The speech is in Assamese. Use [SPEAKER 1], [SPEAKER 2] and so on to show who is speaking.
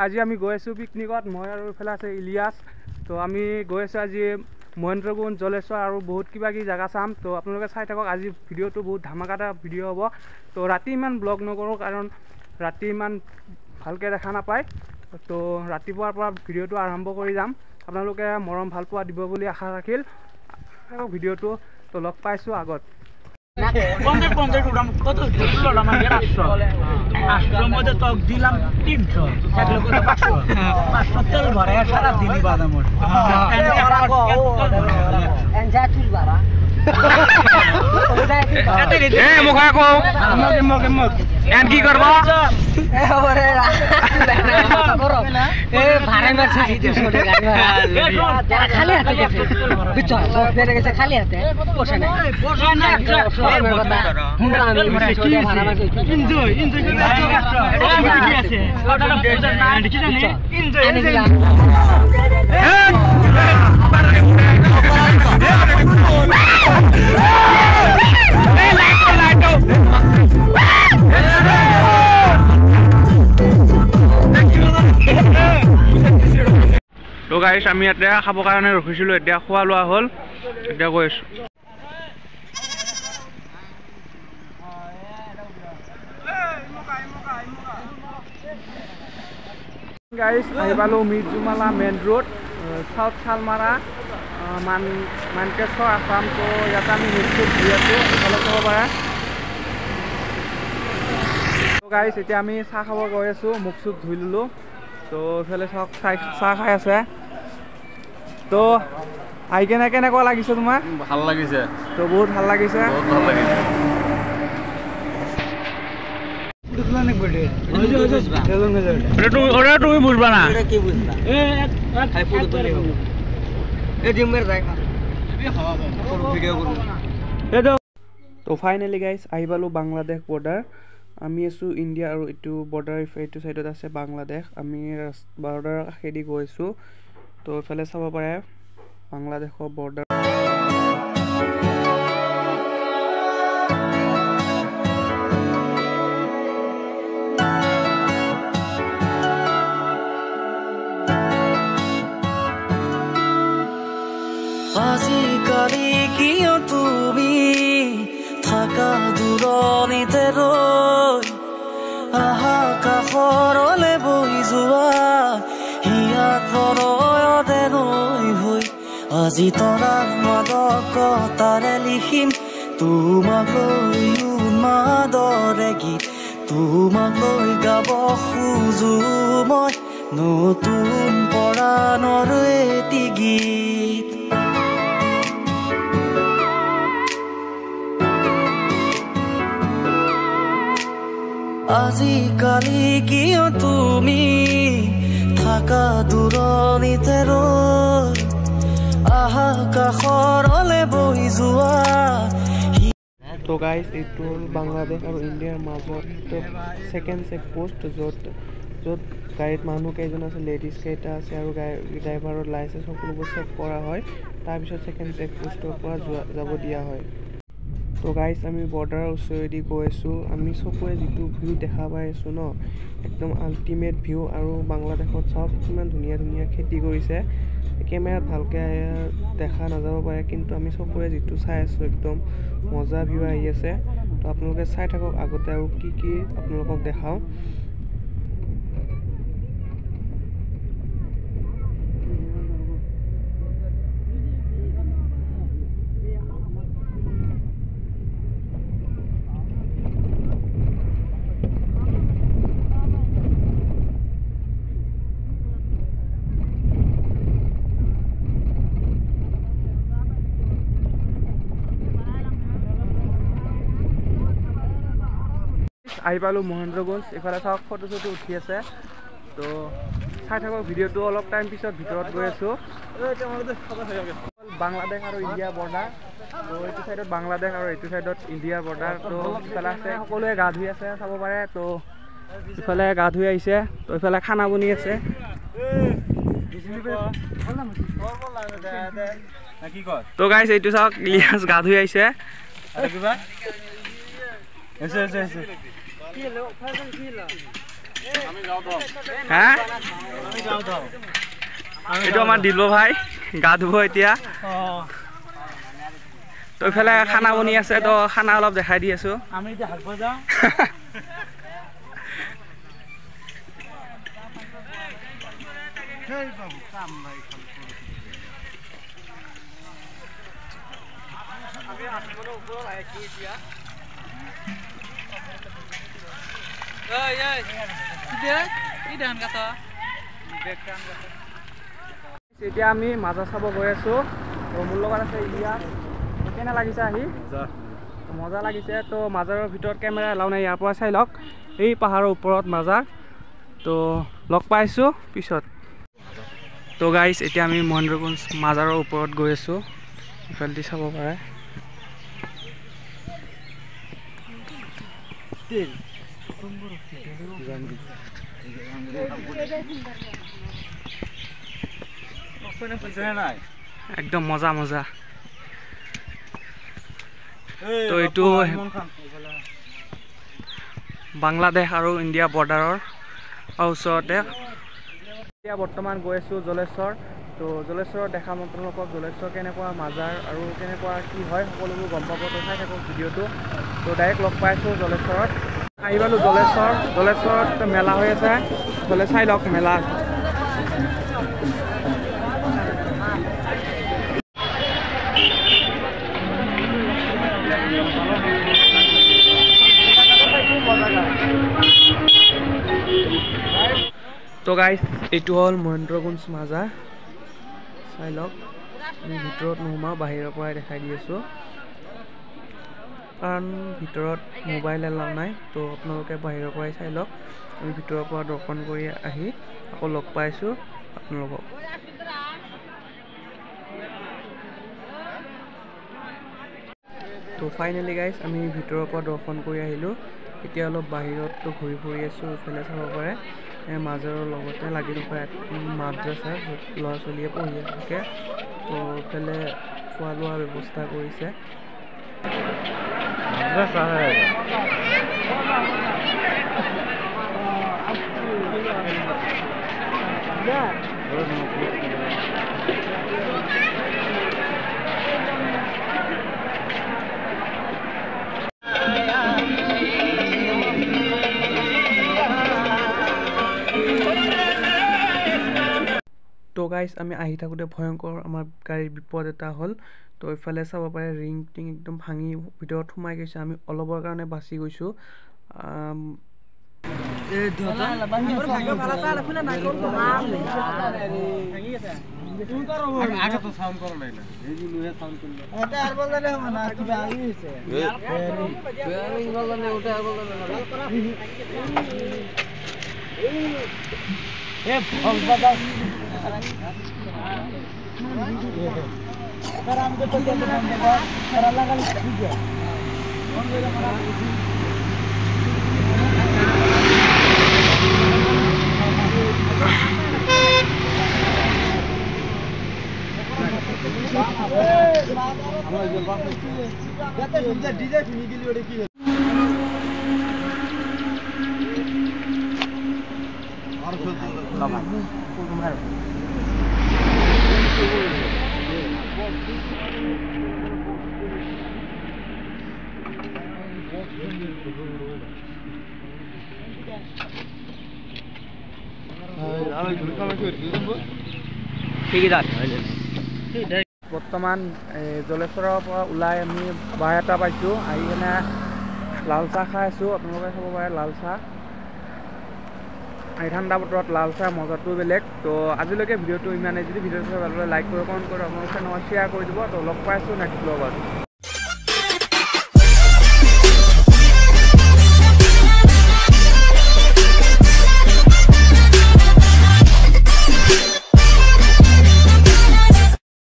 [SPEAKER 1] আজি আমি গৈ আছোঁ পিকনিকত, মই আৰু ইফালে আছে ইলিয়াছ। তো আমি গৈ আছোঁ আজি মহেন্দ্ৰগুণ, জলেশ্বৰ আৰু বহুত কিবা কিবি জেগা চাম। তো আপোনালোকে চাই থাকক, আজি ভিডিঅ'টো বহুত ধামাকা ভিডিঅ' হ'ব। তো ৰাতি ইমান ব্লগ নকৰোঁ, কাৰণ ৰাতি ইমান ভালকৈ দেখা নাপায়। তো ৰাতিপুৱাৰ পৰা ভিডিঅ'টো আৰম্ভ কৰি যাম। আপোনালোকে মৰম ভাল পোৱা দিব বুলি আশা ৰাখিল ভিডিঅ'টো। তো লগ পাইছোঁ আগত।
[SPEAKER 2] দিলাম 300, 500, 500 তেল ভরে সারা দিনই বাদাম।
[SPEAKER 1] কি করবো?
[SPEAKER 3] খালি হাতে
[SPEAKER 1] তো গাইছ, আমি ইয়াতে খাবৰ কাৰণে ৰখিছিলোঁ, এতিয়া খোৱা লোৱা হ'ল, এতিয়া গৈ আছোঁ। গাইছ, আহি পালোঁ Mirzumala main road, south Salmara, Mankeswar, Assam. তো ইয়াতে আমি নিশ্চিত ঘূৰি আছোঁ, এইফালে চাব পাৰে। তো গাইছ, এতিয়া আমি চাহ খাব গৈ আছোঁ, মুখ চুখ ধুই ল'লোঁ। তো এইফালে চাওক, চাহ খাই আছে। তো আহি কেনে কেনেকুৱা লাগিছে তোমাৰ?
[SPEAKER 4] ভাল লাগিছে।
[SPEAKER 1] তো বহুত ভাল লাগিছে,
[SPEAKER 4] বহুত ভাল লাগিছে।
[SPEAKER 1] তুমি বুঝবা না, তো ফাইনেলি গাইছ আহি পালোঁ বাংলাদেশ বৰ্ডাৰ। আমি আছোঁ ইণ্ডিয়া আৰু এইটো বৰ্ডাৰ এইটো চাইডত আছে বাংলাদেশ। আমি বৰ্ডাৰৰ কাষেদি গৈছোঁ। তো এইফালে চাব পাৰে বাংলাদেশৰ বৰ্ডাৰ।
[SPEAKER 5] আজিকালি কিয় তুমি থাকা দূৰণিতে ৰৈ, আহা কাষৰলে বহি যোৱা, হিয়াত প্ৰণয়তে নৈ হৈ। আজি তৰাৰ মাদকতাৰে লিখিম তোমাক লৈ উন্মাদৰে গীত, তোমাক লৈ গাব খোজো মই নতুন পৰাণৰ এটি গীত। আজিকালি কিয় তুমি থাকা দূৰণিতে ৰৈ, আহা কাষৰলে বহি যোৱা।
[SPEAKER 1] তো গাইছ, এইটো হ'ল বাংলাদেশ আৰু ইণ্ডিয়াৰ মাজত ছেকেণ্ড চেক পোষ্ট, য'ত য'ত গাড়ীত মানুহ কেইজন আছে, লেডিজ কেইটা আছে আৰু গাড়ী ড্ৰাইভাৰৰ লাইচেঞ্চ সকলোবোৰ চেক কৰা হয়। তাৰপিছত ছেকেণ্ড চেক পোষ্টৰ পৰা যোৱা যাব দিয়া হয়। তো গাইছ, আমি বৰ্ডাৰৰ ওচৰেদি গৈ আছোঁ। আমি চকুৰে যিটো ভিউ দেখা পাই আছোঁ ন, একদম আল্টিমেট ভিউ। আৰু বাংলাদেশত চাওক কিমান ধুনীয়া ধুনীয়া খেতি কৰিছে। কেমেৰাত ভালকৈ দেখা নাযাব পাৰে, কিন্তু আমি চকুৰে যিটো চাই আছোঁ একদম মজা ভিউ আহি আছে। তো আপোনালোকে চাই থাকক আগতে আৰু কি কি আপোনালোকক দেখাওঁ। আহি পালোঁ মহেন্দ্ৰগঞ্জ। এইফালে চাওক ফটো চটো উঠি আছে। তো চাই থাকক ভিডিঅ'টো, অলপ টাইম পিছত ভিতৰত গৈ আছোঁ। বাংলাদেশ আৰু ইণ্ডিয়া বৰ্ডাৰ। তো এইটো চাইডত বাংলাদেশ আৰু এইটো চাইডত ইণ্ডিয়া বৰ্ডাৰ। তো ইফালে আছে সকলোৱে গা ধুই আছে, চাব পাৰে। তো ইফালে গা ধুই আহিছে, তো ইফালে খানা বনি আছে। তো গাইছ, এইটো চাওক ইলিয়াছ গা ধুই আহিছে। হা, এইটো আমাৰ দিলব ভাই গা ধুব এতিয়া। তো ইফালে খানা বনি আছে, তো খানা অলপ দেখাই দি আছো। এতিয়া আমি মাজা চাব গৈ আছো। তো মোৰ লগত আছে ইলিয়াছ। কেনে লাগিছে আহি? মজা লাগিছে। তো মাজাৰৰ ভিতৰত কেমেৰা এলাও নাই, ইয়াৰ পৰা চাই লওক এই পাহাৰৰ ওপৰত মাজাৰ। তো লগ পাইছোঁ পিছত। তো গাইজ এতিয়া আমি মহেন্দ্ৰগঞ্জ মাজাৰৰ ওপৰত গৈ আছোঁ, ইফালেদি চাব পাৰে। একদম মজা মজা। তো এইটো বাংলাদেশ আৰু ইণ্ডিয়া বৰ্ডাৰৰ ওচৰতে। এতিয়া বৰ্তমান গৈ আছোঁ জলেশ্বৰ। তো জলেশ্বৰত দেখাম আপোনালোকক জলেশ্বৰ কেনেকুৱা মাজাৰ আৰু কেনেকুৱা কি হয় সকলোবোৰ গম পাব। তো চাই থাকক ভিডিঅ'টো। তো ডাইৰেক্ট লগ পাইছোঁ জলেশ্বৰত। আহি পালোঁ জলেশ্বৰ। জলেশ্বৰত মেলা হৈ আছে, জলে চাই লওক মেলা। তো গাইজ এইটো হ'ল মহেন্দ্ৰগঞ্জ মাজাৰ, চাই লওক। আমি ভিতৰত নোসোমাওঁ, বাহিৰৰ পৰাই দেখাই দি আছোঁ, কাৰণ ভিতৰত মোবাইল এলাও নাই। তো আপোনালোকে বাহিৰৰ পৰাই চাই লওক। আমি ভিতৰৰ পৰা দৰ্শন কৰি আহি আকৌ লগ পাইছোঁ আপোনালোকক। তো ফাইনেলি গাইজ আমি ভিতৰৰ পৰা দৰ্শন কৰি আহিলোঁ। এতিয়া অলপ বাহিৰততো ঘূৰি ফুৰি আছোঁ। ইফালে চাব পাৰে মাজাৰৰ লগতে লাগি থকা মাদ্ৰাছা, য'ত ল'ৰা ছোৱালীয়ে পঢ়ি থাকে। তো ইফালে খোৱা লোৱাৰ ব্যৱস্থা কৰিছে। তো গাইজ আমি আহি থাকোঁতে ভয়ংকৰ আমাৰ গাড়ীৰ বিপদ এটা হ'ল। তো ইফালে চাব পাৰে ৰিং টিং একদম ভাঙি ভিতৰত সোমাই গৈছে। আমি অলপৰ কাৰণে বাচি গৈছোঁ। বৰ্তমান জলেশ্বৰৰ পৰা ওলাই আমি বাৰ এটা পাইছোঁ। আহি কিনে লাল চাহ খাই আছোঁ। আপোনালোকে চাব পাৰে লাল চাহ। এই ঠাণ্ডা বতৰত লাল চাহ মজাটো বেলেগ। তো আজিলৈকে ভিডিঅ'টো ইমানেই। যদি ভিডিঅ'টো চাই ভাল লাগে লাইক কৰিব, কমেণ্ট কৰিব, আপোনালোকে শ্বেয়াৰ কৰি দিব। তো লগ পাইছোঁ নেক্সট ব্লগত।